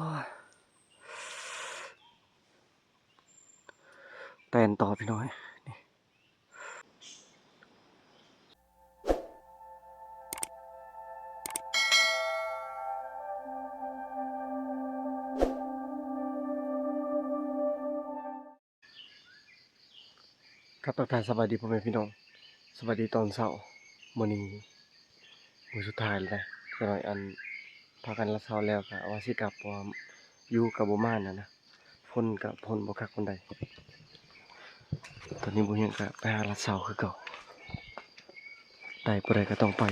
ໂອ້ຍ ແຕ່ນຕໍ່ພີ່ນ້ອງເອີຍ ນີ້. ຄັບ ທັກທາຍສະບາຍດີພໍ່ແມ່ພີ່ນ້ອງ ສະບາຍດີຕອນເຊົ້າ. ມື້ນີ້ມື້ສຸດທ້າຍແລ້ວນະ ຈັກໜ້ອຍອັນພາກັນລາດເຊົາແລ້ວກະວ່າຊິກັບ ເພາະວ່າຢູ່ກະບໍ່ໝານຫັ້ນນະ ຝົນກະຝົນບໍ່ຄັກປານໃດ. ຕອນນີ້ບໍ່ຮຽງກະໄປຫາລາດເຊົາຄືເກົ່າ ໄດ້ບໍ່ໄດ້ກະຕ້ອງໄປ.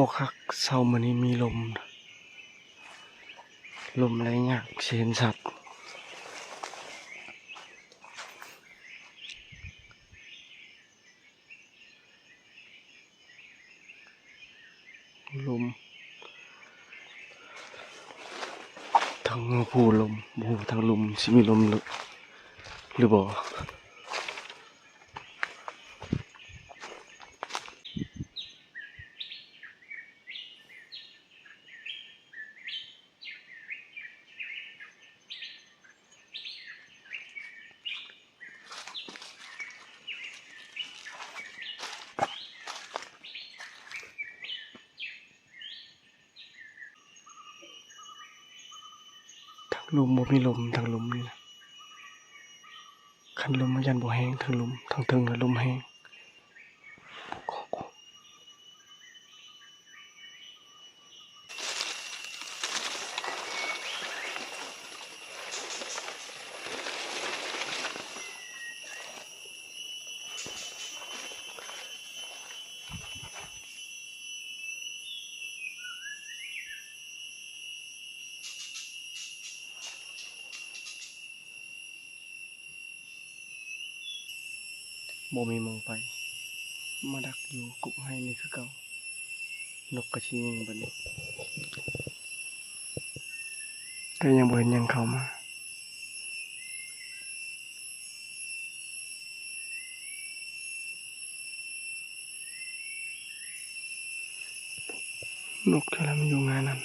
ບໍ່ຄັກ ເຊົ້າມື້ນີ້ມີລົມ ລົມແລງຍາກຊິເຫັນຊັດ. ລົມ ທັງພູລົມ ບໍ່ຮູ້ທາງລຸ່ມຊິມີລົມຫຼື ຫຼືບໍ່. ທາງລຸ່ມບໍ່ມີລົມ ທາງລຸ່ມນີ້ນະ ຄັນລົມມັນຢ້ານບໍ່ແຮງ ທາງລຸ່ມ ທາງເທິງນະລົມແຮງ. ບໍ່ມີໝ່ອງໄປ ມາດັກຢູ່ກົກໄຮນີ້ຄືເກົ່າ. ນົກກະຊິຍິງບັດນີ້ ແຕ່ຍັງບໍ່ເຫັນຫຍັງເຂົ້າມາ. ນົກເທື່ອລະມັນຢູ່ງານນັ້ນ.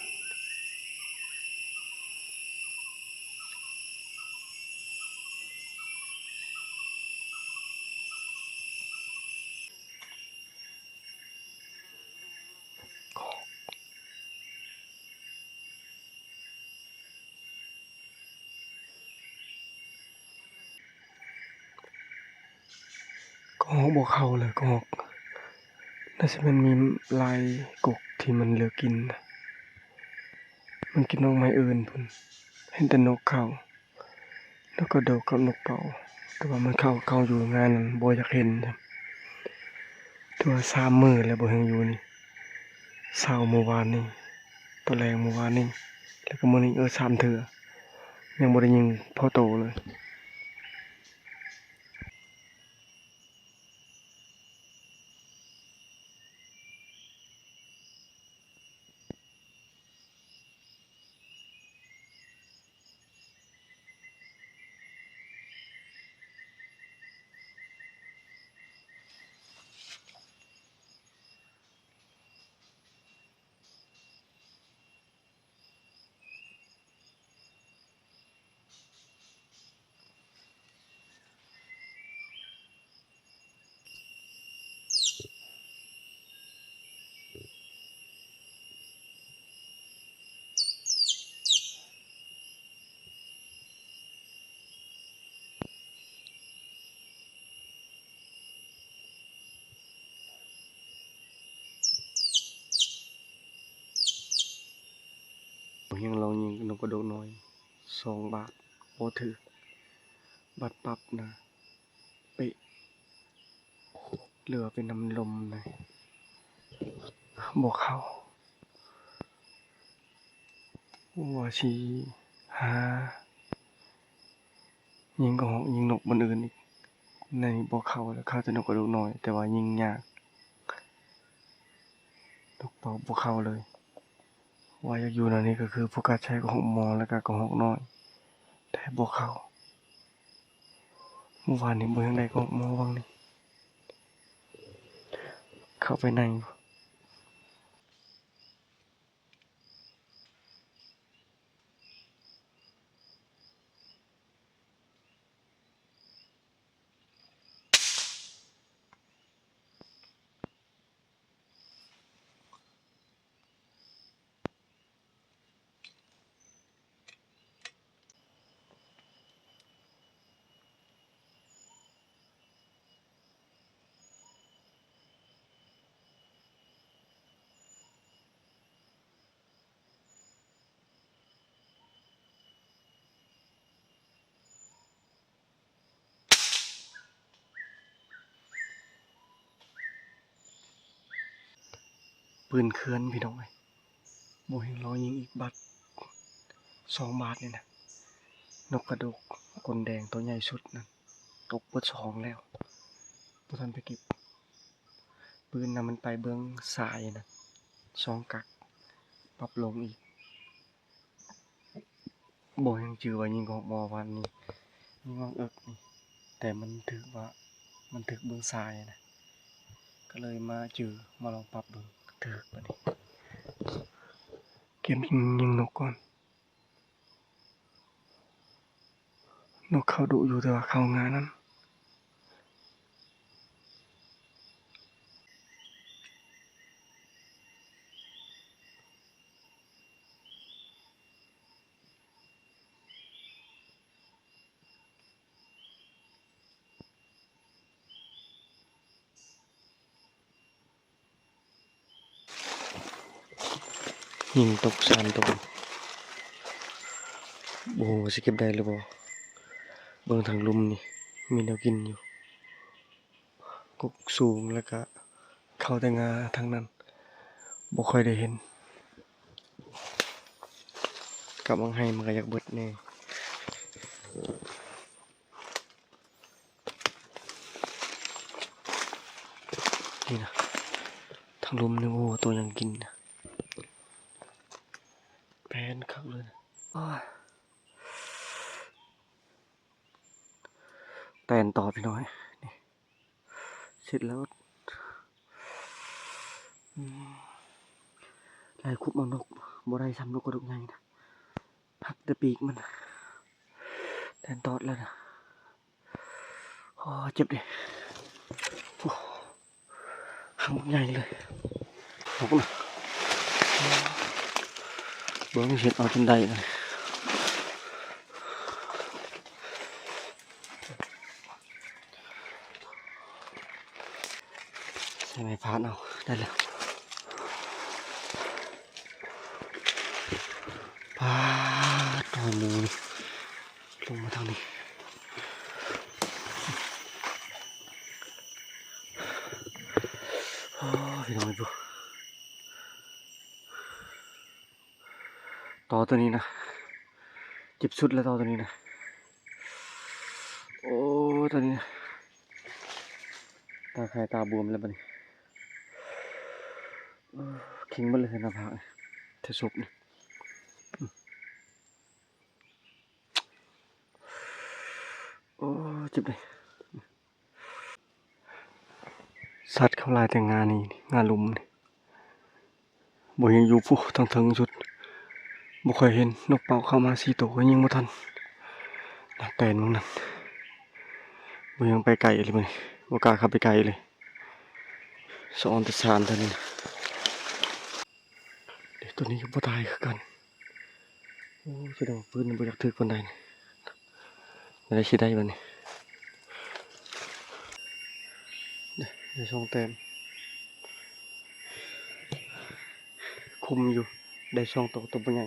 ກະຮອກບໍ່ເຂົ້າເລີຍ ກະຮອກ ໜ້າຊິແມ່ນມີຫຼາຍກົກທີ່ມັນເລືອກກິນນະ ມັນກິນດອກໄມ້ອື່ນພຸ້ນ ເຫັນແຕ່ນົກເຂົ້າ ນົກກະດົກກັບນົກເປົ້າ ແຕ່ວ່າມັນເຂົ້າ ເຂົ້າຢູ່ງານນັ້ນບໍ່ຢາກເຫັນ. ຖືວ່າສາມມື້ແລ້ວບໍ່ເຫັນຢູ່ນີ້ ເຊົ້າມື້ວານນີ້ ຕອນແລງມື້ວານນີ້ ແລ້ວກະມື້ນີ້ ເອີ ສາມເທື່ອ ຍັງບໍ່ໄດ້ຍິງພໍໂຕເລີຍ. ບໍ່ຮຽງລອງຍິງນົກກະດົກນ້ອຍສອງບາດບໍ່ຖືກ ບາດປັບນະ ເປະ ຫຼືວ່າເປັນນຳລົມນະ ບໍ່ເຂົ້າ. ວ່າຊິຫາຍິງກະຮອກ ຍິງນົກບ່ອນອື່ນອີກ ໃນນີ້ບໍ່ເຂົ້າ ແລ້ວເຂົ້າແຕ່ນົກກະດົກນ້ອຍ ແຕ່ວ່າຍິງຍາກ. ນົກເປົ້າບໍ່ເຂົ້າເລີຍ. ວ່າຢາກຢູ່ແນວນີ້ກໍຄືໂຟກັສໃສ່ກະຮອກມໍ ແລ້ວກໍກະຮອກນ້ອຍ ແຕ່ບໍ່ເຂົ້າ. ມື້ວານນີ້ບໍ່ຍັງໄດ້ກະຮອກມໍຫວ່າງນີ້ ເຂົ້າໄປໃນ. ປືນເຂື່ອນພີ່ນ້ອງເອີຍ ບໍ່ແຮ່ງລໍຍິງອີກບາດ ສອງບາດນີ້ນະ. ນົກກະໂດກກົ້ນແດງໂຕໃຫຍ່ສຸດນັ້ນ ຕົກເບິດສອງແລ້ວ ບໍ່ທັນໄປເກັບ. ປືນນະມັນໄປເບື້ອງຊ້າຍນະ ສອງກັກ ປັບລົງອີກ. ບໍ່ຍັງຈື່ວ່າຍິງອອກບໍ່ວານນີ້ ຍິງອອກເອິກນີ້ ແຕ່ມັນຖືກວ່າ ມັນຖືກເບື້ອງຊ້າຍນະ ກໍເລີຍມາຈື່ ມາລອງປັບເບິ່ງ ຖືກບາດນີ້. ກຽມຍິງນົກກ່ອນ ນົກເຂົ້າດຸຢູ່ ແຕ່ວ່າເຂົ້າງ່າຍນຳ. ຍິງຕົກສາມໂຕ ບໍ່ຮູ້ວ່າຊິເກັບໄດ້ຫຼືບໍ່. ເບິ່ງທາງລຸ່ມນີ້ ມີແນວກິນຢູ່. ກົກສູງ ແລ້ວກະເຂົ້າແຕ່ງາທັງນັ້ນ ບໍ່ຄ່ອຍໄດ້ເຫັນ. ກະບັງໄຮ່ມັນກະຢາກເບິດແດ່. ນີ້ນະ ທາງລຸ່ມນີ້ ໂອ້ ໂຕຫຍັງກິນນະ ແປນຄັກເລີຍນະ. ໂອ້ຍ ແຕ່ນຕໍ່ພີ່ນ້ອງ ນີ້ ເສັດແລ້ວ. ອືມ ໄລ່ຄຸບເອົານົກ ບໍ່ໄດ້ຊ້ຳ ນົກກະດົກໃຫຍ່ນະ ຫັກແຕ່ປີກມັນ ແຕ່ນຕອດແລ້ວນະ. ໂອ້ ເຈັບເດ ໂອ້ ຫາງບັກໃຫຍ່ເລີຍ ເບິ່ງເຫັນເອົາຈົນໄດ້ເລີຍ. ໃສ່ໄມ້ຟາດເອົາ ໄດ້ແລ້ວ. ປາດ ຕອນໝູນີ້ ລົງມາທາງນີ້. ໂອ້ ພີ່ນ້ອງເອີຍ ຕໍ່ໂຕນີ້ນະ ເຈັບສຸດແລ້ວຕໍ່ໂຕນີ້ນະ. ໂອ້ ໂຕນີ້ນະ ຕາຂາຍຕາບວມແລ້ວບັດນີ້. ເອີ ເຄັ່ງເບິດເລີຍໜ້າຜາກ ແຖວສົກນີ້. ໂອ້ ເຈັບເດ. ສັດເຂົ້າຫຼາຍແຕ່ງານີ້ ງາລຸ່ມນີ້ ບໍ່ແຮ່ງຢູ່ພຸ້ນ ທາງເທິງສຸດ ບໍ່ຄ່ອຍເຫັນ. ນົກເປົ້າເຂົ້າມາສີ່ໂຕ ກໍຍິງບໍ່ທັນ ແຕ່ນໝ່ອງນັ້ນ. ບໍ່ແຮ່ງໄປໄກເລີຍ ບໍ່ກ້າເຂົ້າໄປໄກເລີຍ ສະອອນແຕ່ຊານເທົ່ານີ້ນະ. ເດ ໂຕນີ້ກໍບໍ່ຕາຍຄືກັນ. ໂອ້ ສະແດງວ່າປືນບໍ່ຢາກຖືກປານໃດນີ້. ແນວໃດຊິໄດ້ບາດນີ້. ເດ ໄດ້ສອງແຕ້ມ ຄຸ້ມຢູ່ ໄດ້ສອງໂຕ ໂຕບໍ່ໃຫຍ່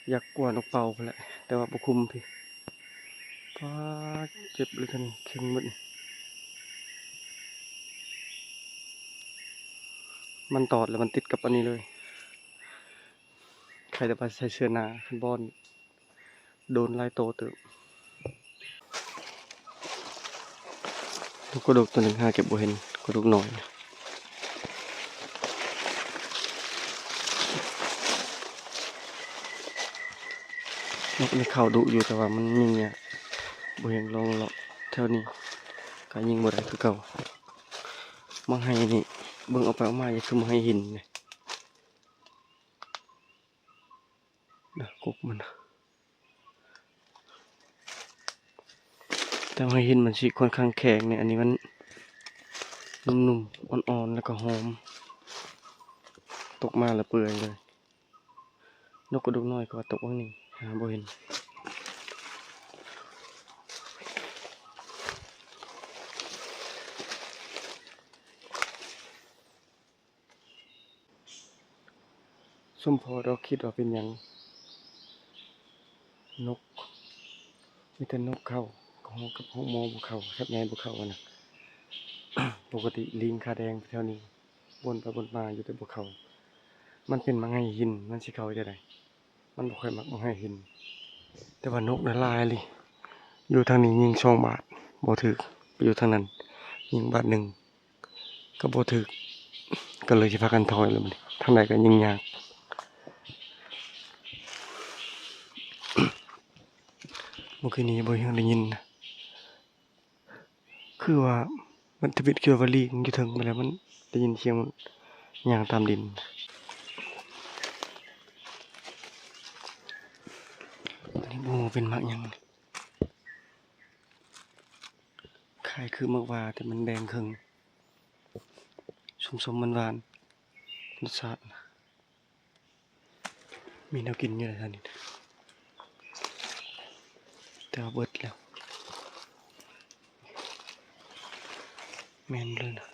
ໃຫຍ່ກວ່ານົກເປົ້າພຸ້ນແຫຼະ ແຕ່ວ່າບໍ່ຄຸ້ມພີ້. ປາດ ເຈັບເລີຍ ຄັນເຄັ່ງເບິດນີ້. ມັນຕອດແລ້ວມັນຕິດກັບອັນນີ້ເລີຍ. ໃຜແຕ່ວ່າໃສ່ເສື້ອໜາ ຄັນບໍ່ນີ້ໂດນຫຼາຍໂຕເຕີບ. ນົກກະດົກໂຕໜຶ່ງຫາເກັບບໍ່ເຫັນ ກະດົກນ້ອຍ. ມີເຂົ້າດຸຢູ່ ແຕ່ວ່າມັນຍິງຍາກ ບໍ່ເຫັນລອງເລາະແຖວນີ້ ກໍຍິງບໍ່ໄດ້ຄືເກົ່າ. ບັກໄຮ່ນີ້ ເບິ່ງອອກໄປອອກມາ ຄືບັກໄຮ່ຫີນນີ້ ນະ ກົກມັນ ແຕ່ວ່າຫີນມັນຊິຂ້ອນຂ້າງແຂງແດ່ ອັນນີ້ມັນນຸ້ມໆ ອ່ອນໆ ແລ້ວກໍຫອມ ຕົກມາແລ້ວເປື່ອຍເລີຍ. ນົກກະດູກນ້ອຍກໍຕົກຫວ່າງນີ້ ຫາບໍ່ເຫັນ. ສົມພໍດອກ ຄິດວ່າເປັນຫຍັງນົກ ມີແຕ່ນົກເຂົ້າ ກໍຮ້ອງກັບຮອກໝໍບໍ່ເຂົ້າ ສັດໃຫຍ່ບໍ່ເຂົ້າຫັ້ນນະ. ປົກກະຕິລີງຂາແດງແຖວນີ້ ວົນໄປວົນມາຢູ່ແຕ່ບໍ່ເຂົ້າ. ມັນເປັນໝາກໄຮ່ຫີນ ມັນຊິເຂົ້າຈັ່ງໃດ? ມັນບໍ່ຄ່ອຍມັກໝາກໄຮ່ຫີນ ແຕ່ວ່ານົກນະຫຼາຍອີ່ຫຼີ. ຢູ່ທາງນີ້ຍິງສອງບາດບໍ່ຖືກ ໄປຢູ່ທາງນັ້ນຍິງບາດໜຶ່ງ ກໍບໍ່ຖືກ ກໍເລີຍຊິພາກັນຖອຍແລ້ວບັດນີ້ ທາງໃດກໍຍິງຍາກ. ເມື່ອກີ້ນີ້ບໍ່ຍັງໄດ້ຍິນນະ ຄືວ່າມັນທະວິດ ຄືວ່າລີງຢູ່ເທິງໄປແລ້ວ ມັນໄດ້ຍິນສຽງມັນຍ່າງຕາມດິນ. ອັນນີ້ບໍ່ຮູ້ເປັນໝາກຫຍັງ ຄ້າຍຄືໝາກຫວ້າ ແຕ່ມັນແບ່ງເຄິ່ງ ສົ້ມໆ ຫວານໆ ລົດຊາດ. ມີແນວກິນຢູ່ໃນທາງນີ້ ແຕ່ວ່າເບິດແລ້ວ ແມ່ນເລີຍນະ.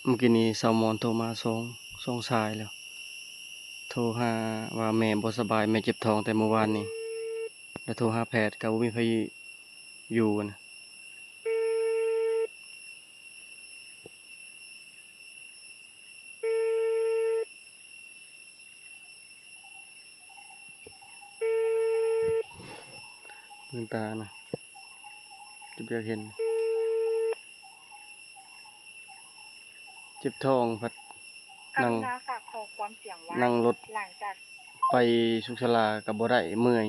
ມື້ກີ້ນີ້ສາວມອນໂທມາສອງ ສອງສາຍແລ້ວ ໂທຫາວ່າແມ່ບໍ່ສະບາຍ ແມ່ເຈັບທ້ອງແຕ່ມື້ວານນີ້ ແລ້ວໂທຫາແພດກໍບໍ່ມີໃຜຢູ່ນະ. ເບິ່ງຕານະ ຈະບໍ່ຢາກເຫັນ ເຈັບທ້ອງພັດ ນັ່ງ ນັ່ງລົດໄປສຸກສາລາກໍບໍ່ໄດ້ ເມື່ອຍ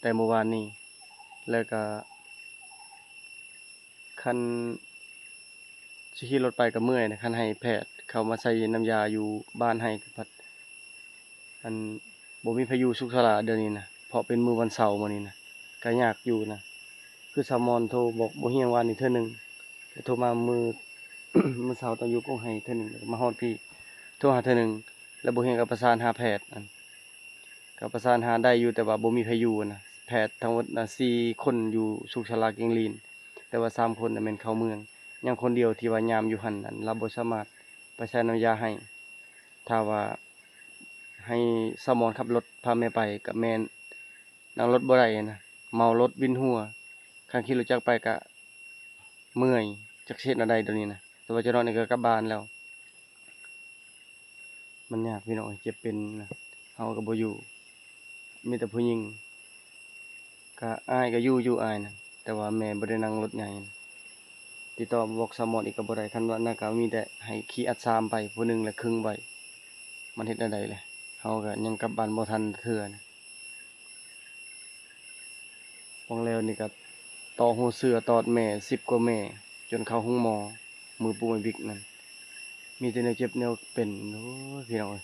ແຕ່ມື້ວານນີ້ ແລ້ວກໍ ຄັນຊິຂີ່ລົດໄປກໍເມື່ອຍນະ ຄັນໃຫ້ແພດເຂົາມາໃສ່ນ້ຳຢາຢູ່ບ້ານໃຫ້ກໍພັດ ອັນ ບໍ່ມີໃຜຢູ່ສຸກສາລາດຽວນີ້ນະ ເພາະເປັນມື້ວັນເສົາມື້ນີ້ນະ ກໍຍາກຢູ່ນະ. ຄືສາວມອນໂທບອກບໍ່ຮຽງວານນີ້ເທື່ອໜຶ່ງ ແລ້ວໂທມາມື້ ມື້ເຊົ້າຕອນຢູ່ກົງໄຮເທື່ອໜຶ່ງ ແລ້ວກໍມາຮອດພີ້ ໂທຫາເທື່ອໜຶ່ງ ແລ້ວບໍ່ຮຽງກໍປະສານຫາແພດ ອັນ ກໍປະສານຫາໄດ້ຢູ່ ແຕ່ວ່າບໍ່ມີໃຜຢູ່ນະ ແພດທັງໝົດນະ ສີ່ຄົນຢູ່ສຸກສາລາແກ້ງລີນ ແຕ່ວ່າສາມຄົນນະແມ່ນເຂົ້າເມືອງ ຍັງຄົນດຽວທີ່ວ່າຍາມຢູ່ຫັ້ນ ອັນ ລາວບໍ່ສາມາດໄປໃສ່ນ້ຳຢາໃຫ້ ຖ້າວ່າໃຫ້ສາວມອນຂັບລົດພາແມ່ໄປ ກໍແມ່ນນັ່ງລົດບໍ່ໄດ້ນະ ເມົາລົດ ວິນຫົວ ຄັນຂີ່ລົດຈັກໄປກໍເມື່ອຍ ຈັກຊິເຮັດແນວໃດດຽວນີ້ນະ ແຕ່ວ່າຈັກໜ້ອຍນີ້ກໍກັບບ້ານແລ້ວ. ມັນຍາກພີ່ນ້ອງເອີຍ ເຈັບເປັນນະ ເຮົາກໍບໍ່ຢູ່ ມີແຕ່ຜູ້ຍິງ ກະອ້າຍກໍຢູ່ ຢູ່ອ້າຍນະ ແຕ່ວ່າແມ່ບໍ່ໄດ້ນັ່ງລົດໃຫຍ່ ຕິດຕໍ່ບອກສາວມອນອີກກໍບໍ່ໄດ້ ຄັນວ່ານັ້ນກໍມີແຕ່ໃຫ້ຂີ່ອັດສາມໄປ ຜູ້ໜຶ່ງລະຄຶ່ງໄວ້ ມັນເຮັດແນວໃດແຫຼະ ເຮົາກໍຍັງກັບບ້ານບໍ່ທັນເທື່ອນະ. ຫວ່າງແລ້ວນີ້ກໍຕໍ່ຫົວເສື້ອຕອດແມ່ສິບກວ່າແມ່ ຈົນເຂົ້າໂຮງໝໍ ມືປູແມ່ບິກນັ້ນ ມີແຕ່ແນວເຈັບແນວເປັນ ໂອ້ຍ ພີ່ນ້ອງເອີຍ.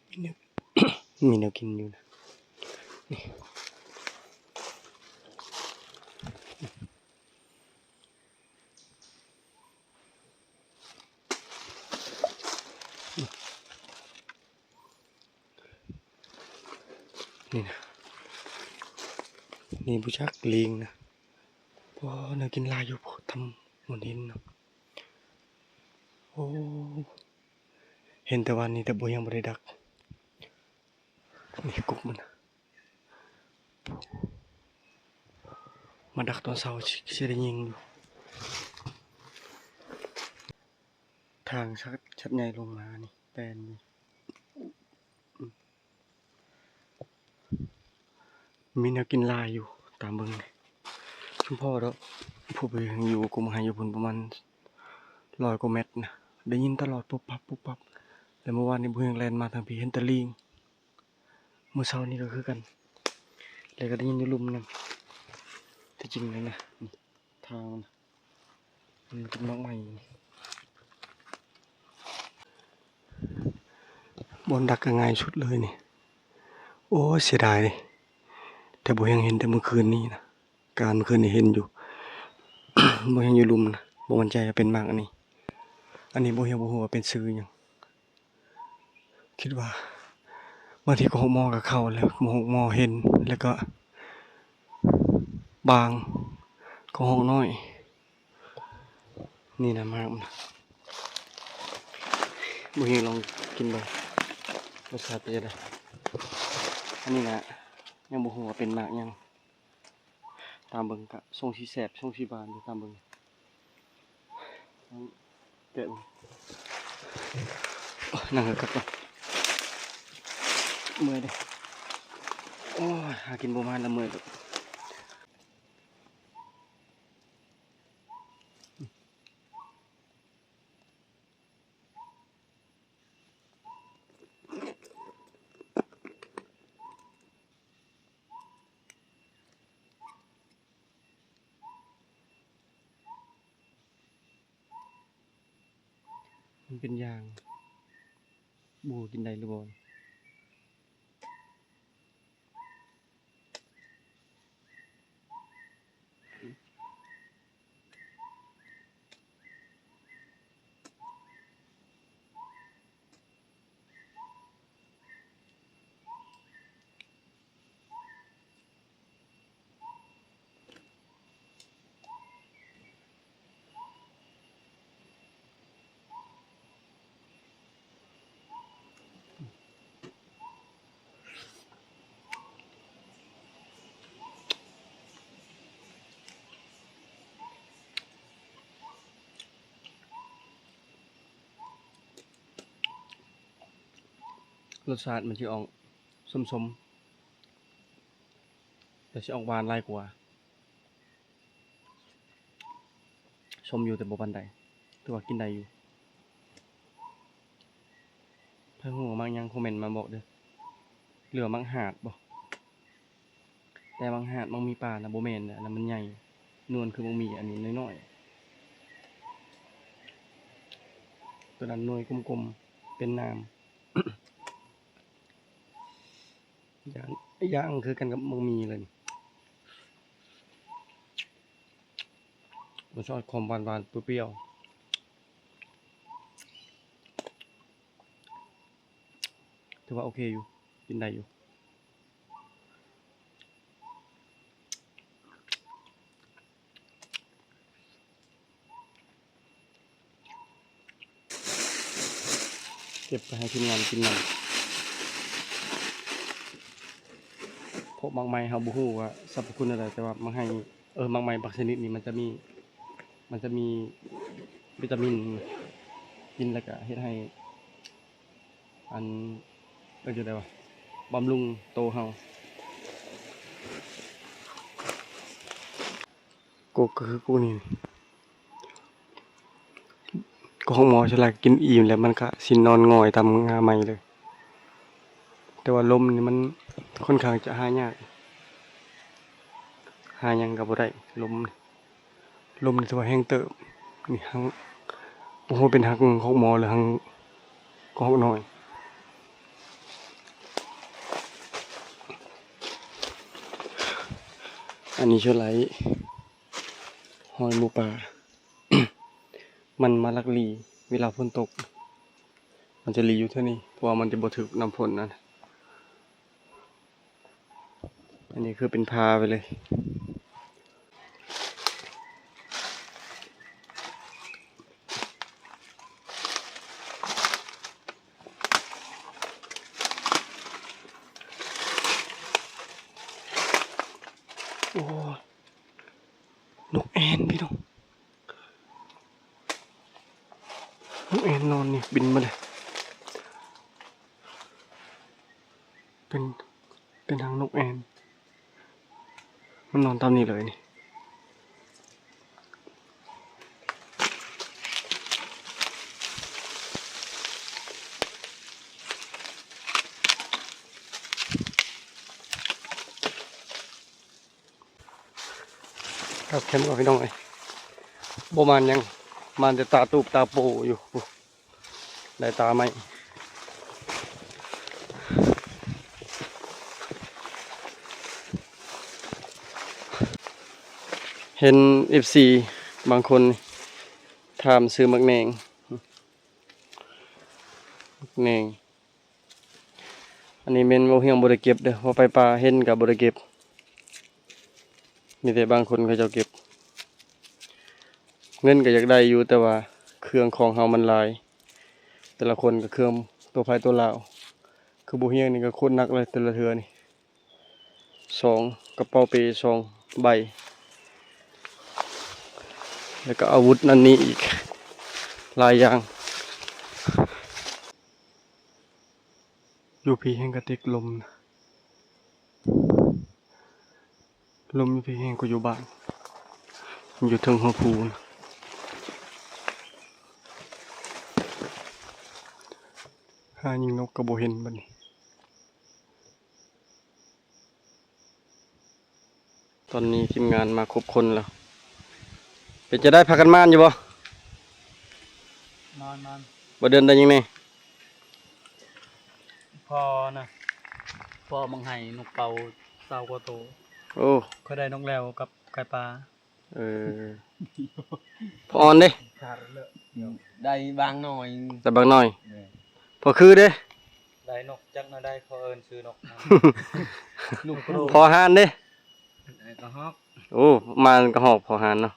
ມີແນວ ມີແນວກິນຢູ່ນະ ນີ້ ນີ້ນະ ນີ້ບໍ່ຈັກລີງນະ ໂອ້ ແນວກິນຫຼາຍຢູ່ພຸ້ນ ທຳໝົນຫີນນະ ໂອ້ ເຫັນແຕ່ວ່ານີ້ ແຕ່ບໍ່ ຍັງບໍ່ໄດ້ດັກ ນີ້ກົກມັນນະ. ມາດັກຕອນເຊົ້າ ຊິ ຊິໄດ້ຍິງຢູ່. ທາງສັດ ສັດໃຫຍ່ລົງມານີ້ ແປນນີ້ ມີແນວກິນຫຼາຍຢູ່ ຕາມເບິ່ງນີ້ ຊຸມພໍ່ດອກ ຜູ້ໄປຢູ່ກົງໄຮຢູ່ພຸ້ນປະມານຮ້ອຍກວ່າແມັດນະ ໄດ້ຍິນຕະຫຼອດ ປຸບປັບ ປຸບປັບ ແລ້ວມື້ວານນີ້ບໍ່ເຫັນແລ່ນມາທາງພີ້ ເຫັນແຕ່ລີງ. ມື້ເຊົ້ານີ້ກໍຄືກັນ ແລ້ວກໍໄດ້ຍິນຢູ່ລຸ່ມໜຶ່ງ. ທີ່ຈິງແລ້ວນະ ນີ້ທາງມັນ ມັນເປັນໝາກໄມ້ ບ່ອນດັກກໍງ່າຍສຸດເລີຍນີ້. ໂອ້ຍ ເສຍດາຍເດ ແຕ່ບໍ່ຮຽງເຫັນແຕ່ມື້ຄືນນີ້ນະ ການມື້ຄືນນີ້ເຫັນຢູ່ ບໍ່ຮຽງຢູ່ລຸ່ມນະ ບໍ່ໝັ້ນໃຈວ່າເປັນໝາກອັນນີ້ ອັນນີ້ບໍ່ຮຽງ ບໍ່ຮູ້ວ່າເປັນຊື່ຫຍັງ. ຄິດວ່າບາງທີກໍຫົກໝໍກໍເຂົ້າແລ້ວ ຫົກໝໍເຫັນ ແລ້ວກໍບາງກໍຮອກນ້ອຍ. ນີ້ນະ ໝາກມັນ ບໍ່ເຫັນ ລອງກິນເບິ່ງ ລົດຊາດເປັນຈັ່ງໃດ. ອັນນີ້ນະ ຍັງບໍ່ຮູ້ວ່າເປັນໝາກຫຍັງ. ຕາມເບິ່ງກະຊົງຊິແຊບ ຊົງຊິຫວານຢູ່ ຕາມເບິ່ງ ແກະເບິ່ງ. ໂອ້ຍ ນັ່ງຄັກໆ ເມື່ອຍເດ້. ໂອ້ຍ ຫາກິນບໍ່ມານລະເມື່ອຍ. ມັນເປັນຢາງ ບໍ່ຮູ້ກິນໄດ້ຫຼືບໍ່. ລົດຊາດມັນຊິອອກສົ້ມໆ ແຕ່ຊິອອກຫວານຫຼາຍກວ່າ. ສົ້ມຢູ່ແຕ່ບໍ່ປານໃດ ຖືວ່າກິນໄດ້ຢູ່. ໃຜຮູ້ວ່າໝາກຫຍັງ ຄອມເມັນມາບອກເດີ້ ຫຼືວ່າໝາກຫາດບໍ? ແຕ່ໝາກຫາດ ໝາກໝີ່ປ່ານະ ບໍ່ແມ່ນເດີ້ ອັນນັ້ນມັນໃຫຍ່ ໜວນຄືໝາກໝີ່ ອັນນີ້ນ້ອຍໆ ຕົວນັ້ນໜ່ວຍກົມໆ ເປັນໜາມ. ຢ່າງ ຢ່າງຄືກັນກັບໝາກໝີ່ເລີຍນີ້ ລົດຊາດຄວາມຫວານໆ ປ່ຽວໆ ຖືວ່າໂອເຄຢູ່ ກິນໄດ້ຢູ່. ເກັບໄປໃຫ້ທີມງານກິນນຳ ເພາະໝາກໄມ້ເຮົາບໍ່ຮູ້ວ່າສັບພະຄຸນແນວໃດ ແຕ່ວ່າໝາກໄມ້ ເອີ ໝາກໄມ້ບັກຊະນິດນີ້ມັນຈະມີ ມັນຈະມີວິຕາມິນ ກິນແລ້ວກະເຮັດໃຫ້ ອັນ ເອີ້ນຈັ່ງໃດວະ ບຳລຸງໂຕເຮົາ. ກົກກໍຄືກົກນີ້ ກໍຂອງໝໍສ່ວນຫຼາຍກິນອີ່ມແລ້ວ ມັນກະຊິນອນຫງອຍຕາມງ່າໄມ້ເລີຍ. ແຕ່ວ່າລົມນີ້ມັນຄ່ອນຂ້າງຈະຫາຍາກ ຫາຫຍັງກໍບໍ່ໄດ້ ລົມນີ້ ລົມນີ້ຖືວ່າແຮງເຕີບ. ນີ້ຮັງ ບໍ່ຮູ້ເປັນຮັງຂອງໝໍ ຫຼືຮັງຂອງນ້ອຍ. ອັນນີ້ສ່ວນຫຼາຍຫອຍໝູປ່າ ມັນມາລັກລີ ເວລາຝົນຕົກ ມັນຈະລີຢູ່ແຖວນີ້ ເພາະວ່າມັນຈະບໍ່ຖືກນ້ຳຝົນນັ້ນ. ອັນນີ້ຄືເປັນຜາໄປເລີຍ. ເ ນກແອ່ນນອນນີ້ບິນມາເລີຍ ເປັນ ເປັນຮັງນົກແອ່ນ ມັນນອນຕາມນີ້ເລີຍນີ້. ຄັກແທ້ວ່າພີ່ນ້ອງເອີຍ ບໍ່ມານຫຍັງ ມານແຕ່ຕາຕູບຕາໂປຢູ່ ໄດ້ຕາໃໝ່. ເຫັນເອັຟຊີບາງຄົນຖາມຊື້ໝາກແໜງ ໝາກແໜງ. ອັນນີ້ແມ່ນບໍ່ຮຽງບໍ່ໄດ້ເກັບເດີ້ ເພາະໄປປ່າເຫັນກໍບໍ່ໄດ້ເກັບ ມີແຕ່ບາງຄົນເຂົາເຈົ້າເກັບ. ເງິນກໍຢາກໄດ້ຢູ່ ແຕ່ວ່າເຄື່ອງຂອງເຮົາມັນຫຼາຍ ແຕ່ລະຄົນກໍເຄື່ອງຕົວໃຜຕົວລາວ ຄືບໍ່ຮຽງນີ້ກໍໂຄດໜັກເລີຍ ແຕ່ລະເທື່ອນີ້ ສອງ ກະເປົາເປສອງໃບ ແລ້ວກໍອາວຸດນັ້ນນີ້ອີກຫຼາຍຢ່າງ. ຢູ່ພີ້ແຮ່ງກະຕິກລົມນະ ລົມຢູ່ພີ້ແຮ່ງກວ່າຢູ່ບ້ານ ຢູ່ເທິງຫົວພູນະ. ຫາຍິງນົກກໍບໍ່ເຫັນບັດນີ້. ຕອນນີ້ທີມງານມາຄົບຄົນແລ້ວ ເປັນຈັ່ງໃດ ພາກັນໝານຢູ່ບໍ່? ໝານໆ ບໍ່ເດືອນໄດ້ຫຍັງແດ່? ພໍນະ ພໍມັກໄຮ່ນົກເປົ້າຊາວກວ່າໂຕ. ໂອ້ ຂ້ອຍໄດ້ນົກແລວກັບໄກ່ປ່າ. ເອີ ພໍອ່ອນເດ້? ໄດ້ບາງໜ້ອຍ ໄດ້ບາງໜ້ອຍ. ພໍຄືເດ້? ໄດ້ນົກຈັກແນວໃດ ພໍເອີ້ນຊື່ນົກ ນົກໂກໂດ. ພໍຫ່ານເດ້? ໄດ້ກະຮອກ. ໂອ້ ມາກະຮອກພໍຫ່ານເນາະ.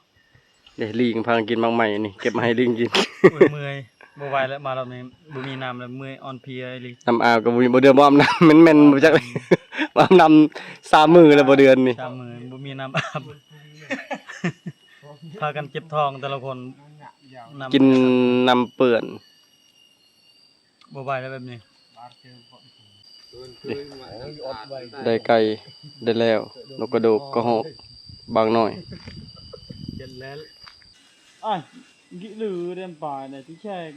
ເດ້ ລີງພາກັນກິນໝາກໄມ້ນີ້ ເກັບມາໃຫ້ລີງກິນ. ໂອ້ຍ ເມື່ອຍ ບໍ່ໄຫວແລ້ວ ມາຮອບນີ້ບໍ່ມີນ້ຳແລ້ວ ເມື່ອຍອ່ອນເພຍອີ່ຫຼີ. ນ້ຳອາບກໍບໍ່ມີ ບໍ່ເດືອນບໍ່ອາບນ້ຳ ແມ່ນ ແມ່ນບໍ່ຈັກເລີຍ ບໍ່ອາບນ້ຳສາມມື້ແລ້ວ ບໍ່ເດືອນນີ້ ສາມມື້ບໍ່ມີນ້ຳອາບ. ພາກັນເຈັບທ້ອງແຕ່ລະຄົນ ກິນນ້ຳເປື້ອນ. ບໍ່ໄຫວແລ້ວແບບນີ້. ໄດ້ໄກ່ ໄດ້ແລ້ວ ນົກກະໂດກ ກະຮອກ ບາງໜ້ອຍ. ເຈັດແລ້ວ ອ້າຍ ກິລືເດມປາຍໃນທີ່ແຂງ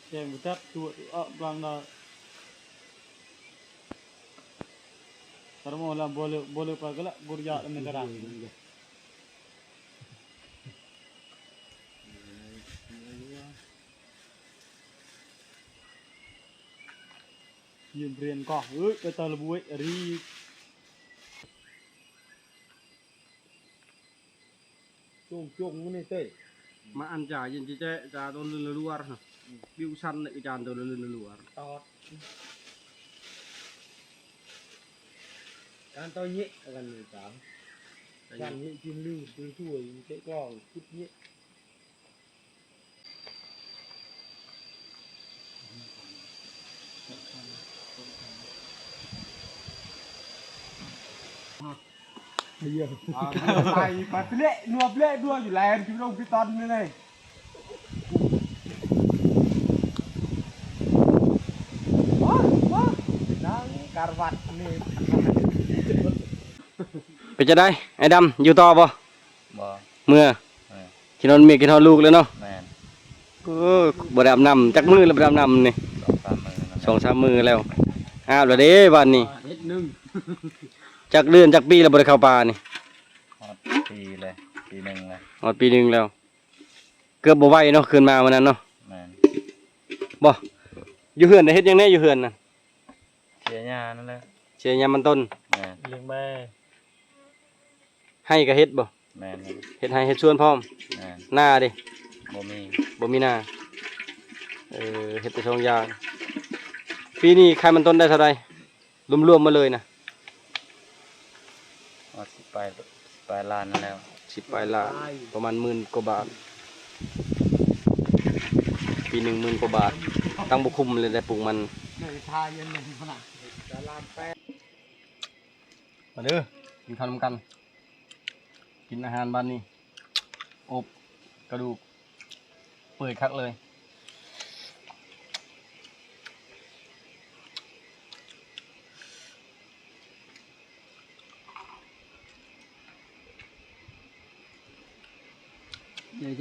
ແຂງບໍ່ຈັບຕົວອອກບາງດາ. ກະມາລະ ບໍ່ເລີກ ບໍ່ເລີກໄປກະລະ ບໍ່ຢາກແລ້ວແມ່ນກະດາ. ຍືມຮຽນກໍ ເອີຍ ໄປຕະລະບວຍ ອາຣີ ຈົ່ງໆ ມື້ນີ້ເຕີຍ ມາອັນຈາເຢັນຈິແຈະ ຈາໂຕເລີນລະລວດ ປິວຊັ້ນເລີຍ ອາຈານໂຕເລີນລະລວດ ຕອດ ການເຕົາເຍະກັນນີ້ ຈານເຍະຈິນລື ເປັນຖ້ວຍ ເຕະກອງ ຄຸດເຍະ. ໄປ ໄປເລະ ນົວເລະ ນົວຢູ່ແລນ ຢູ່ລົງພິຕອນນີ້ເລີຍ ນັ່ງການວັດນີ້. ເປັນຈັ່ງໃດ ອ້າຍດຳ ຢູ່ຕໍ່ບໍ່? ບໍ່ ເມືອ ເອີ ຄິດຮອດເມຍ ຄິດຮອດລູກແລ້ວເນາະ. ແມ່ນ ໂອ້ ບໍ່ໄດ້ອາບນ້ຳຈັກມື້ແລ້ວ ບໍ່ໄດ້ອາບນ້ຳນີ້ ສອງສາມມື້ແລ້ວ ສອງສາມມື້ແລ້ວ. ອາບແລ້ວເດ້ບາດນີ້ ເຮັດໜຶ່ງ ຈັກເດືອນຈັກປີແລ້ວບໍ່ໄດ້ເຂົ້າປ່ານີ້? ຮອດປີແລ້ວ ປີໜຶ່ງແລ້ວ ຮອດປີໜຶ່ງແລ້ວ. ເກືອບບໍ່ໄຫວເນາະ ຄືນມາມື້ນັ້ນເນາະ. ແມ່ນ ບໍ່ ຢູ່ເຮືອນນະ ເຮັດຫຍັງແດ່ຢູ່ເຮືອນນະ? ເສຍຫຍ້ານັ້ນແຫຼະ ເສຍຫຍ້າມັນຕົ້ນ. ແມ່ນ ລ້ຽງແບ້ ໄຮ່ກະເຮັດບໍ່? ແມ່ນ ເຮັດໄຮ່ເຮັດສວນພ້ອມ. ແມ່ນ ນາເດ? ບໍ່ມີ ບໍ່ມີນາ. ເອີ ເຮັດແຕ່ສອງຢ່າງ. ປີນີ້ຂາຍມັນຕົ້ນໄດ້ເທົ່າໃດ ລວມໆມາເລີຍນະ? ຮອດສິບປາຍ ປາຍລ້ານນັ້ນແລ້ວ ສິບປາຍລ້ານ ປະມານໝື່ນກວ່າບາດ ປີໜຶ່ງໝື່ນກວ່າບາດ ຕັ້ງບໍ່ຄຸ້ມເລີຍໄດ້ປູກມັນ. ມາເດີ ກິນເຂົ້ານຳກັນ ກິນອາຫານບ້ານນີ້ ອົບກະດູກ ເປື່ອຍຄັກເລີຍ.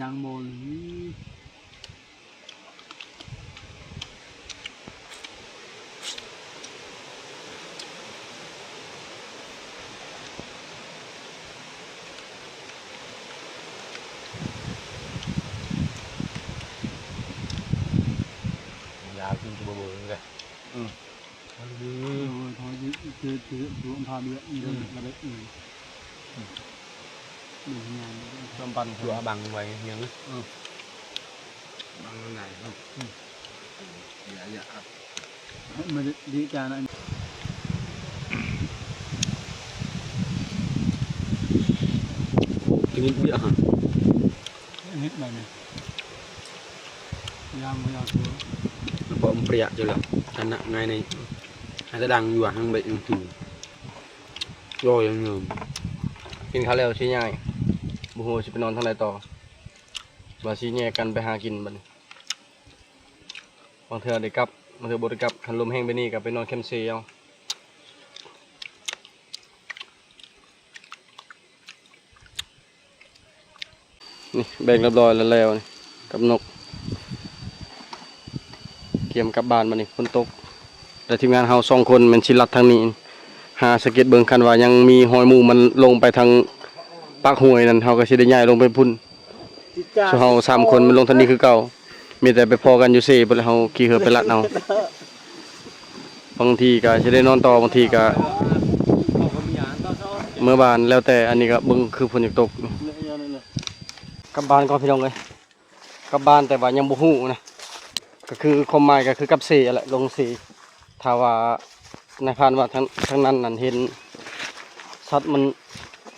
ຍັງບໍ່ ຍາວຂຶ້ນ ອືມ ໂອ້ຍ ພໍຊິ ຊິ ຊິລວມພາບຽກ ອືມ ລະເບັດ ອືມ ເປັນງານ ລວມປັນຕົວບັງໄວ້ຫຍັງ ອືມ ບັງມັນໃຫຍ່ ອືມ ເສຍຢາກ ມັນດີຈານ ກິນເບຍຫັ້ນ ເຮັດແບບນີ້ ຍາມບໍ່ຢາກຕົວ ແລ້ວກໍອຳເປຍະຢູ່ແລ້ວ ອັນນະ ງ່າຍໃນ ອືມ ອາດຈະດັງຢູ່ຫວ່າງເບິ່ງ ອືມ ໂອ້ຍ ກິນຂ້າວແລ້ວຊິຍ້າຍ ບໍ່ຮູ້ຊິໄປນອນທາງໃດຕໍ່ ວ່າຊິແຍກກັນໄປຫາກິນບັດນີ້ ບາງເທື່ອໄດ້ກັບ ບາງເທື່ອບໍ່ໄດ້ກັບ ຄັນລົມແຮງແບບນີ້ກໍໄປນອນແຄມເຊເອົາ. ນີ້ແບ່ງຮຽບຮ້ອຍແລ້ວ ແລ້ວນີ້ກັບນົກ ກຽມກັບບ້ານບັດນີ້ ຝົນຕົກ ແລະ ທີມງານເຮົາສອງຄົນແມ່ນຊິລັດທາງນີ້ ຫາສັງເກດເບິ່ງ ຄັນວ່າຍັງມີຮອຍໝູມັນລົງໄປທາງປາກຫ້ວຍນັ້ນ ເຮົາກໍຊິໄດ້ຍ້າຍລົງໄປພຸ້ນ. ສ່ວນເຮົາສາມຄົນມັນລົງທາງນີ້ຄືເກົ່າ ມີແຕ່ໄປພໍ້ກັນຢູ່ເຊພຸ້ນແຫຼະ ເຮົາຂີ່ເຮືອໄປລັດເອົາ. ບາງທີກໍຊິໄດ້ນອນຕໍ່ ບາງທີກໍເມືອບ້ານ ແລ້ວແຕ່ ອັນນີ້ກໍເບິ່ງຄືຝົນຢາກຕົກ. ກັບບ້ານກ່ອນພີ່ນ້ອງເອີຍ ກັບບ້ານ ແຕ່ວ່າຍັງບໍ່ຮູ້ນະ ກໍຄືຄວາມໝາຍກໍຄືກັບເຊຫັ້ນແຫຼະ ລົງເຊ. ຖ້າວ່ານາຍພານວ່າທາງ ທາງນັ້ນນັ້ນເຫັນສັດມັນ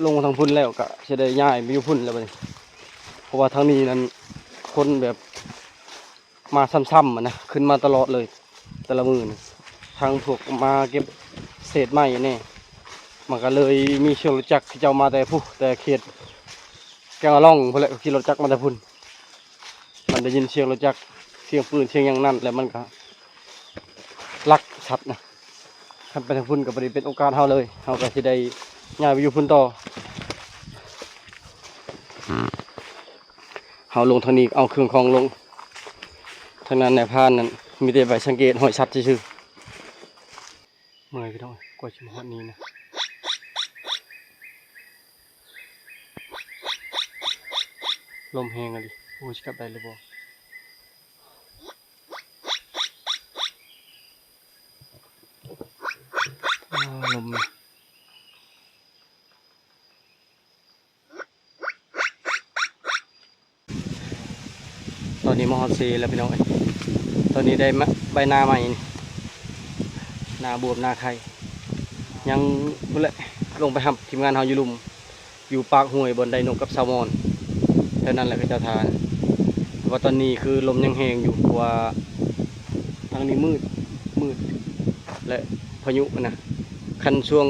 ລົງທາງພຸ້ນແລ້ວ ກໍຊິໄດ້ຍ້າຍໄປຢູ່ພຸ້ນແລ້ວບັດນີ້ ເພາະວ່າທາງນີ້ນັ້ນຄົນແບບ ມາຊ້ຳໆຫັ້ນນະ ຂຶ້ນມາຕະຫຼອດເລີຍ ແຕ່ລະມື້ນີ້ ທັງພວກມາເກັບເສດໄມ້ແດ່ ມັນກໍເລີຍມີສຽງລົດຈັກ ເຂົາເຈົ້າມາແຕ່ພຸ້ນ ແຕ່ເຂດແກງອະລ່ອງພຸ້ນແຫຼະ ຂີ່ລົດຈັກມາແຕ່ພຸ້ນ ມັນໄດ້ຍິນສຽງລົດຈັກ ສຽງປືນ ສຽງຫຍັງນັ້ນ ແລ້ວມັນກໍລັກສັດນະ. ຄັນໄປທາງພຸ້ນກໍບໍ່ໄດ້ເປັນໂອກາດເຮົາເລີຍ ເຮົາກໍຊິໄດ້ຍ້າຍໄປຢູ່ພຸ້ນຕໍ່. ເຮົາລົງທາງນີ້ເອົາເຄື່ອງຂອງລົງ ທາງນັ້ນນາຍພານນັ້ນມີແຕ່ໄປສັງເກດຮອຍສັດຊື່ໆ. ເມື່ອຍພີ່ນ້ອງ ກວ່າຊິມາຮອດນີ້ນະ ລົມແຮງອີ່ຫຼີ ບໍ່ຮູ້ຊິກັບໄດ້ຫຼືບໍ່. ອ້າ ລົມ ຕອນນີ້ມາຮອດເຊແລ້ວພີ່ນ້ອງເອີຍ ຕອນນີ້ໄດ້ມາ ໃບໜ້າໃໝ່ນີ້ ໜ້າບວບໜ້າໄຂ່ ຍັງພຸ້ນແຫຼະ ລົງໄປຮັບທີມງານເຮົາຢູ່ລຸ່ມ ຢູ່ປາກຫ້ວຍ ບ່ອນໄດ້ນົກກັບແຊລມອນ ແຖວນັ້ນແຫຼະເຂົາເຈົ້າທ່າ. ແຕ່ວ່າຕອນນີ້ຄືລົມຍັງແຮງຢູ່ ເພາະວ່າທາງນີ້ມືດ ມືດ ແລະ ພາຍຸຫັ້ນນະ ຄັນຊ່ວງ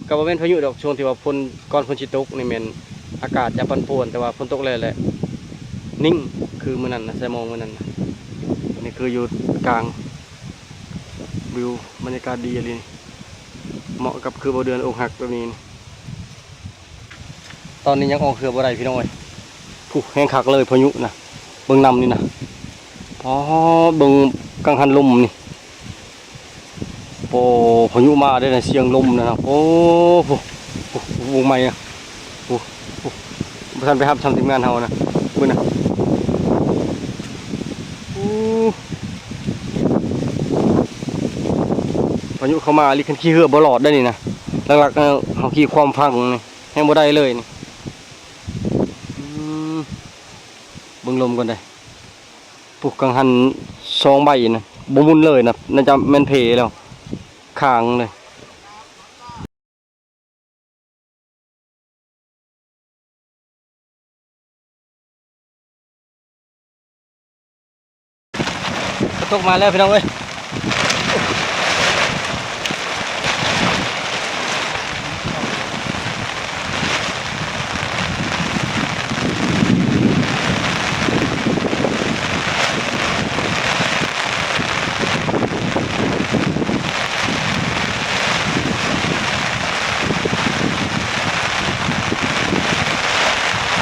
ກໍບໍ່ແມ່ນພາຍຸດອກ ຊ່ວງທີ່ວ່າຝົນ ກ່ອນຝົນຊິຕົກນີ້ແມ່ນອາກາດຈະປັ່ນປ່ວນ ແຕ່ວ່າຝົນຕົກແລ້ວແຫຼະ ນິ່ງ ຄືມື້ນັ້ນນະ ໃສ່ໝອກມື້ນັ້ນນະ. ນີ້ຄືຢູ່ກາງ ວິວບັນຍາກາດດີອີ່ຫຼີ ເໝາະກັບຄືບໍ່ເດືອນອົກຫັກແບບນີ້. ຕອນນີ້ຍັງອອກເຮືອບໍ່ໄດ້ພີ່ນ້ອງເອີຍ ຜູ້ ແຮງຄັກເລີຍພາຍຸນະ ເບິ່ງນ້ຳນີ້ນະ ອໍ ເບິ່ງກັງຫັນລົມນີ້ ໂອ້ ພາຍຸມາເດ້ນະ ສຽງລົມນະ ໂອ້ ໂອ້ ວົງໃໝ່ນະ ໂອ້ ໂອ້ ບໍ່ທັນໄປຮັບຊ້ຳທີມງານເຮົານະ ເບິ່ງນະ ໂອ້ ພາຍຸເຂົ້າມາອີ່ຫຼີ ຄັນຂີ່ເຮືອບໍ່ລອດໄດ໋ນີ້ນະ ຫຼັກໆ ເອີ ເຮົາຂີ່ຄວ່ຳຝັ່ງນີ້ ແຮງບໍ່ໄດ້ເລີຍນີ້ ອືມ ເບິ່ງລົມກ່ອນເດີ້ ປຸກກັງຫັນສອງໃບນະ ບໍ່ໝຸນເລີຍນະ ໜ້າຈະແມ່ນເພແລ້ວ ຄ້າງເລີຍ. ຝົນຕົກມາແລ້ວພີ່ນ້ອງເອີຍ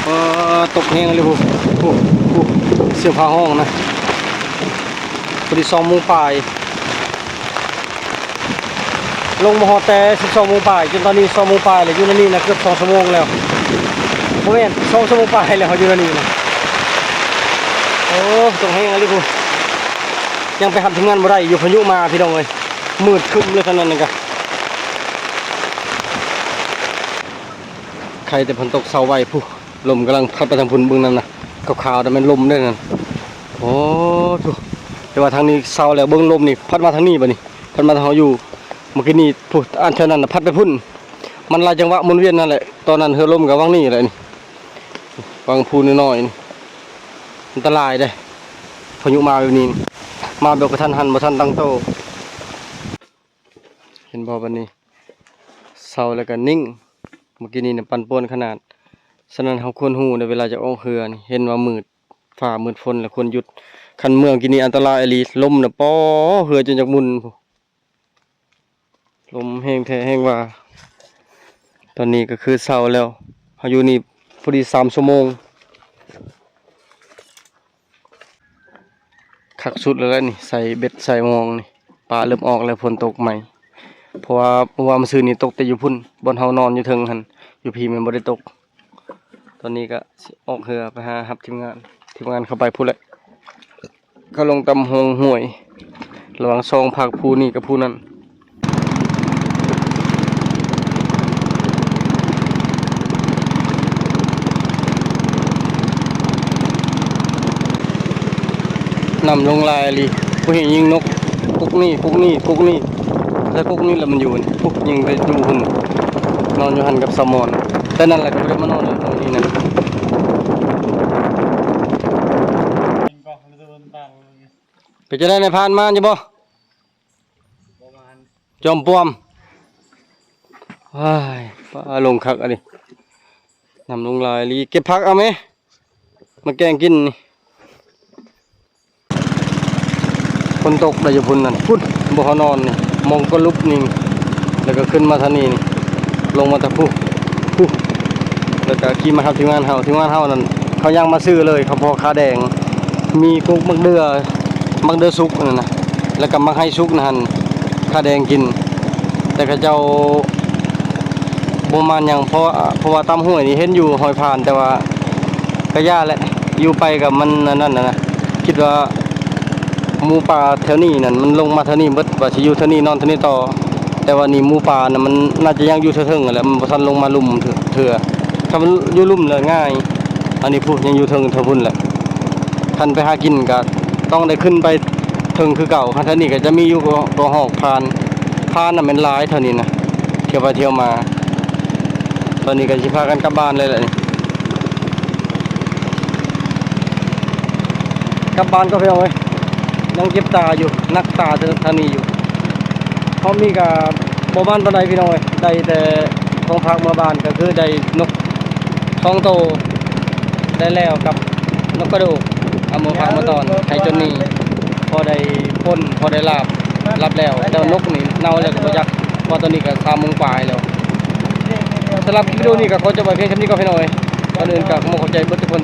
ເອີ ຕົກແຮງເລີຍພຸ້ນ ໂອ້ ສຽງຟ້າຮ້ອງນະ ພໍດີສອງໂມງປາຍ ລົງມາຮອດແຕ່ສິບສອງໂມງປາຍ ຈົນຕອນນີ້ສອງໂມງປາຍແລ້ວ ຢູ່ໃນນີ້ນະເກືອບສອງຊົ່ວໂມງແລ້ວ ບໍ່ແມ່ນ ສອງຊົ່ວໂມງປາຍແລ້ວ ເຮົາຢູ່ໃນນີ້ນະ ໂອ້ ຕົກແຮງອີ່ຫຼີພຸ້ນ ຍັງໄປຮັບທີມງານບໍ່ໄດ້ຢູ່ ພາຍຸມາພີ່ນ້ອງເອີຍ ມືດຄຶ້ມເລີຍ ຕອນນັ້ນນະກະ ໄຄແຕ່ຝົນຕົກເຊົາໄວພຸ້ນ ລົມກຳລັງພັດໄປທາງພຸ້ນ ເບິ່ງນັ້ນນະ ຂາວໆ ນັ້ນແມ່ນລົມເດ້ນັ້ນ ໂອ້ໂທ້ ແຕ່ວ່າທາງນີ້ເຊົາແລ້ວ ເບິ່ງລົມນີ້ ພັດມາທາງນີ້ບັດນີ້ ພັດມາທາງເຮົາຢູ່ ເມື່ອກີ້ນີ້ພຸ້ນ ອັນແຖວນັ້ນນະ ພັດໄປພຸ້ນ ມັນຫຼາຍຈັງຫວະໝູນວຽນນັ້ນແຫຼະ ຕອນນັ້ນເຮືອລົມກໍຫວ່າງນີ້ແຫຼະນີ້ ຫວ່າງພູນ້ອຍໆ ນີ້ ອັນຕະລາຍເດ້ ພາຍຸມາແບບນີ້ ມາແບບກະທັນຫັນ ບໍ່ທັນຕັ້ງໂຕ ເຫັນບໍ່ບັດນີ້ ເຊົາແລ້ວກໍນິ່ງ ເມື່ອກີ້ນີ້ນະປັ່ນປ່ວນຂະໜາດ ສະນັ້ນເຮົາຄວນຮູ້ໃນເວລາຈະອອກເຮືອນີ້ ເຫັນວ່າມືດຟ້າມືດຝົນແລ້ວຄວນຢຸດ ຄັນເມື່ອກີ້ນີ້ອັນຕະລາຍອີ່ຫຼີ ລົມນະ ປໍ ເຮືອຈົນຢາກໝຸ່ນ ລົມແຮງແທ້ແຮງວ່າ ຕອນນີ້ກໍຄືເຊົາແລ້ວ ເຮົາຢູ່ນີ້ພໍດີສາມຊົ່ວໂມງ. ຄັກສຸດແລ້ວແຫຼະນີ້ ໃສ່ເບັດໃສ່ມອງນີ້ ປາເລີ່ມອອກແລ້ວ ຝົນຕົກໃໝ່ ເພາະວ່າເມື່ອວານມື້ຊືນນີ້ຕົກແຕ່ຢູ່ພຸ້ນ ບ່ອນເຮົານອນຢູ່ເທິງຫັ້ນ ຢູ່ພີ້ມັນບໍ່ໄດ້ຕົກ ຕອນນີ້ກະຊິອອກເຮືອໄປຫາຮັບທີມງານ ທີມງານເຂົ້າໄປພຸ້ນແຫຼະ ເຂົາລົງຕຳຫ້ວຍ ລະຫວ່າງສອງພາກ ຜູ້ນີ້ກັບຜູ້ນັ້ນ. ນ້ຳລົງຫຼາຍອີ່ຫຼີ ຜູ້ເຫັນຍິງນົກກຸກນີ້ ກຸກນີ້ ກຸກນີ້ ແຕ່ກຸກນີ້ລະມັນຢູ່ນີ້ ກຸກຍິງໄປຢູ່ພຸ້ນ ນອນຢູ່ຫັ້ນກັບສາວມອນ ແຕ່ນັ້ນແຫຼະກໍບໍ່ໄດ້ມານອນຢູ່ນີ້ນະ. ເປັນຈັ່ງໃດນາຍພານ ມານຢູ່ບໍ່? ບໍ່ມານ ຈອມປວມ ວ້າຍ ຟ້າລົງຄັກອັນນີ້ ນ້ຳລົງຫຼາຍອີ່ຫຼີ ເກັບຜັກເອົາແມ ມາແກງກິນນີ້ ຝົນຕົກໄດ້ຢູ່ພຸ້ນນັ້ນ ພຸ້ນ ບ່ອນເຮົານອນນີ້ ມອງກະລຸບນີ້ ແລ້ວກໍຂຶ້ນມາທາງນີ້ນີ້ ລົງມາແຕ່ພຸ້ນ ພຸ້ນ ແລ້ວກໍຂີ່ມາຮັບທີມງານເຮົາ ທີມງານເຮົານັ້ນ ເຂົາຍ່າງມາຊື້ເລີຍ ເຂົາພໍຄາແດງ ມີກົກໝາກເດື່ອ ໝາກເດື່ອສຸກນັ້ນນະ ແລ້ວກໍໝາກໄຮສຸກນັ້ນ ຄາແດງກິນ ແຕ່ເຂົາເຈົ້າບໍ່ມາຫຍັງ ເພາະ ເພາະວ່າຕາມຫ້ວຍນີ້ເຫັນຢູ່ຫ້ວຍຜ່ານ ແຕ່ວ່າກໍຢ່າແຫຼະ ຢູ່ໄປກໍມັນອັນນັ້ນນະ ຄິດວ່າໝູປ່າແຖວນີ້ນັ້ນ ມັນລົງມາແຖວນີ້ເບິດ ວ່າຊິຢູ່ແຖວນີ້ ນອນແຖວນີ້ຕໍ່ ແຕ່ວ່ານີ້ໝູປ່ານະ ມັນໜ້າຈະຍັງຢູ່ເທິງໆຫັ້ນແຫຼະ ມັນບໍ່ທັນລົງມາລຸ່ມເທື່ອ ຖ້າມັນຢູ່ລຸ່ມແລ້ວງ່າຍ ອັນນີ້ພຸ້ນ ຍັງຢູ່ເທິງແຖວພຸ້ນແຫຼະ ຄັນໄປຫາກິນກໍຕ້ອງໄດ້ຂຶ້ນໄປເທິງຄືເກົ່າ ຄັນແຖວນີ້ກໍຈະມີຢູ່ກໍ ກໍຮອກຜ່ານ ຜ່ານນະແມ່ນຫຼາຍແຖວນີ້ນະ ທ່ຽວໄປທ່ຽວມາ ຕອນນີ້ກໍຊິພາກັນກັບບ້ານເລີຍແຫຼະນີ້ ກັບບ້ານກໍພີ່ນ້ອງເອີຍ ຍັງເຈັບຕາຢູ່ ໜັກຕາທາງນີ້ຢູ່ ຮອບນີ້ກໍບໍ່ໝັ້ນປານໃດພີ່ນ້ອງເອີຍ ໄດ້ແຕ່ຂອງຝາກເມືອບ້ານ ກໍຄືໄດ້ນົກສອງໂຕ ໄດ້ແລ້ວກັບນົກກະໂດກ ເອົາເມືອຝາກເມືອຕ້ອນໃຫ້ຈົນນີ້ ພໍໄດ້ປົ່ນ ພໍໄດ້ລາບ ລາບແລ້ວ ແຕ່ວ່ານົກນີ້ເນົ່າແລ້ວກໍບໍ່ຈັກ ເພາະວ່າຕອນນີ້ກໍສາມໂມງປາຍແລ້ວ. ສຳລັບຄລິບວິດີໂອນີ້ກໍຂໍຈົບໄວ້ພຽງສ່ຳນີ້ກ່ອນພີ່ນ້ອງເອີຍ ກ່ອນອື່ນກໍຂໍຂອບໃຈເບິດທຸກຄົນ